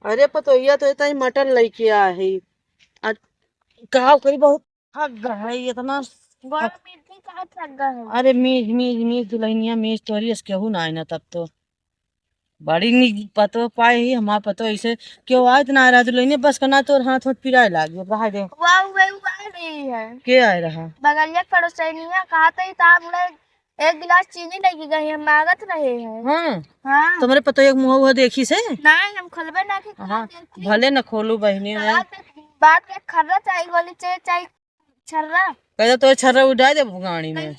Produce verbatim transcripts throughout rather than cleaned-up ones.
अरे पतोहिया तो इतना ही मटन लेके आए है। आ, का करी, बहुत थक गए है इतना। बड़ा थक- मीठी कहाँ थक गए है? अरे मीज, मीज, मीज दुल्हनिया, मीज तोरी अस केहू ना आए ना तब तो। बड़ी निक पतो पाए ही, हमार पतो ऐसे केहू आए तो ना रहा दुल्हनिया, बस का ना तोर हाथ होत पिराए लाग गयो, रहा दे। वाह, वह आ रही है। के आए रहा? बगलिया के पड़ोसनिया कहा तो ही था, हमने एक गिलास चीनी लेके गई है, मांगत रहे हैं। हाँ। हाँ। तुम्हरे पतो एक मुँह हुआ देखी से? नहीं, हम खोलबे ना की हाँ, देखी। भले न खोलू बहिनी, हाँ, मैं तो बात के खर्रा चाही, गोली चाही, चाही छर्रा। कहता तो छर्रा उड़ा दे गाड़ी में,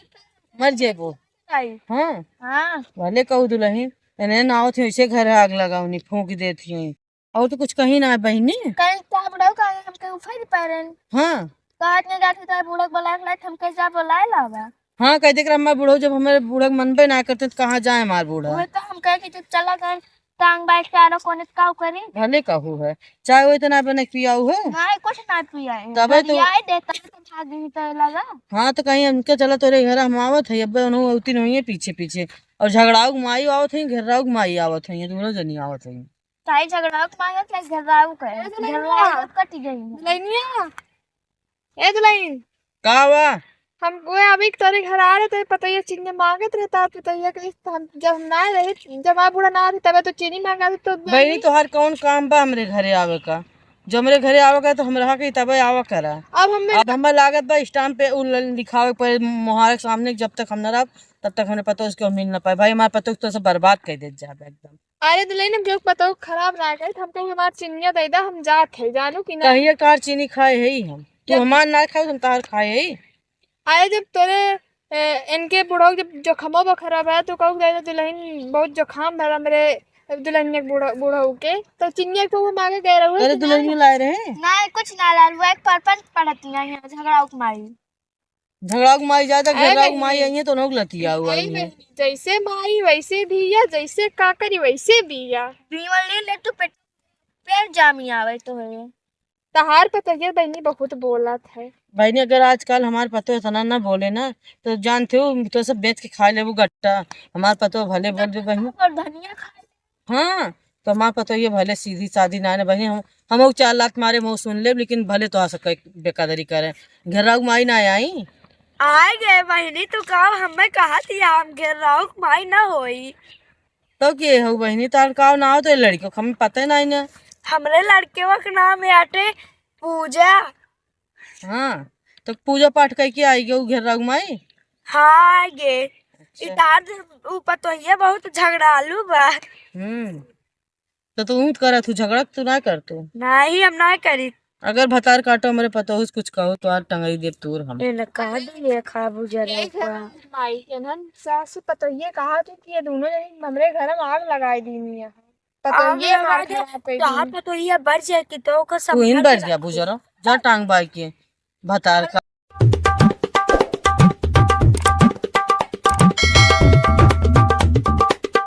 मर जेबो। चाही। हाँ। हाँ। भले कहू दुल्हन, एने ना आवत ही, ऐसे घर आग लगावनी, फूंक देती हैं। और तो कुछ कहीं ना है बहिनी। कहीं का बुढ़ऊ का हमके उफाई पारन। हाँ। कहत नहीं जाते तो बुढ़ऊ बोला के लाए, हमके जा बोलाए लावा। हाँ, कह देख रहा हमार बुढ़ऊ, जब हमारे बुढ़ऊ मनबे ना करते तो कहाँ जाए हमार बूढ़ा? वही तो हम कहे कि जब चला गए टांग बाइक के आरो कोने तो का करी? भले कहू है, चाहे वो इतना बने पियाऊ है। नहीं, कुछ ना पिया है। तबे तो गरियाए देता है तो भाग ही तो लगा। हाँ, तो कहीं उनके चला तोरे घर हम आवत है, अब उन्हों उती नहीं है पीछे पीछे। और झगड़ाऊ के माई आवत है, घेराऊ के माई आवत है, ये दोनों जनी आवत है। चाहे झगड़ाऊ के माई हो, चाहे घेराऊ के। ए दुल्हनिया। घेराऊ तो कट गई है। दुल्हनिया। ए दुल्हन। का बा? हम वो अभी तोरे घर आ रहे थे, पतोहिया चीनी मांगत रहता, पतोहिया के हम, जब हम ना रहे, जब हमार बूढ़ा ना रहे, तबे तो चीनी मांगा तो बहिनी, तोहार कौन काम बा हमरे घरे आवे का? जो हमरे घरे आवे का तो हम रहा के तबे आवा करा। अब हमें अब हमें लागत बा स्टाम्प पे उ ल-, लिखावे के पड़े मोहार के सामने, जब तक हम ना रहब, तब तक हमरे पतोह से केहू मिल ना पाए। भाई, हमार पतोह तो सब बर्बाद कर देत जाबे एकदम। अरे दुल्हन, हम केहू पतोह खराब ना कहे, हमके हमार चिनिया दे दा, हम जात है, जानू कि ना? कहिए कार चीनी खाए है ही हम, तू जब हमार ना खाओ, हम तार खाए है ही। अरे जब तोरे, ए, इनके बुढ़ऊ जब जोखमो बा खराब है, तो कहू दे दे दुल्हन, बहुत जोखाम भरा मेरे दुल्हन के बुढ़ऊ, बुढ़ऊ के, तो चिनिया को वो मांगे गए रहुए अरे कि ना? दुल्हन लाए रहे? नहीं, कुछ ना लाए, वो एक परपंच पढ़ती है यहाँ, झगड़ाऊ के माई। झगड़ाऊ के माई जाए तो ए घेराऊ के माई बहिनी। आई है तो उन्हों के लतिया हुआ आई है। बहिनी, जैसे माई वैसे धिया, जैसे काकरी वैसे बिया। बीवली ले तू पेट, पेट जामी आवे तो है। तहार पतोहिया बहिनी बहुत बोलत है। बहिनी, अगर आजकल हमार पतोह इतना ना बोले ना, तो जानते हो, तो सब बेच के खा लेबू गट्टा। हमार पतोह भले बोल दे बहिनी। और धनिया खा हाँ, तो हमार पतोहिया भले सीधी सादी ना है बहिनी, हम, हम चार लात मारे मुँह सुन लेब, लेकिन भले तो आ सके बेकदरी करे। घेराऊ माई ना आई? आए गए बहिनी, तू का हमें कहा थी हम घेराऊ माई ना होई? तो के हो बहिनी, तार का नाव तो लड़के को हमें पता ही नहीं ना। हमरे लड़के के नाम है आटे पूजा। हाँ, तो पूजा पाठ करके आई गयो घेराऊ माई? हाँ, आई गे। अच्छा। इतार उ पतोहिया बहुत झगड़ालू बा। हम्म, तो तू ऊँट करत हूँ, झगड़ा तू ना कर तू। नहीं, हम ना करी। अगर भतार काटो हमरे पतोहू से कुछ कहो तो आज टंगई देब तूर हम। ए न कहा दिए खाबू जरा ए का। माई, एनहन सासु पतोहिए कहा थी कि ये दोनों जनी हमरे घर में आग लगाई दीनी है। पतोहिए आग मार लगा दे, खराब कर तोहार दी। पतोहिया बढ़ जाए कि तो ओकर तू ही समझा बढ़ के जा रखो। बुजरो, जा टांग बाई के भतार का।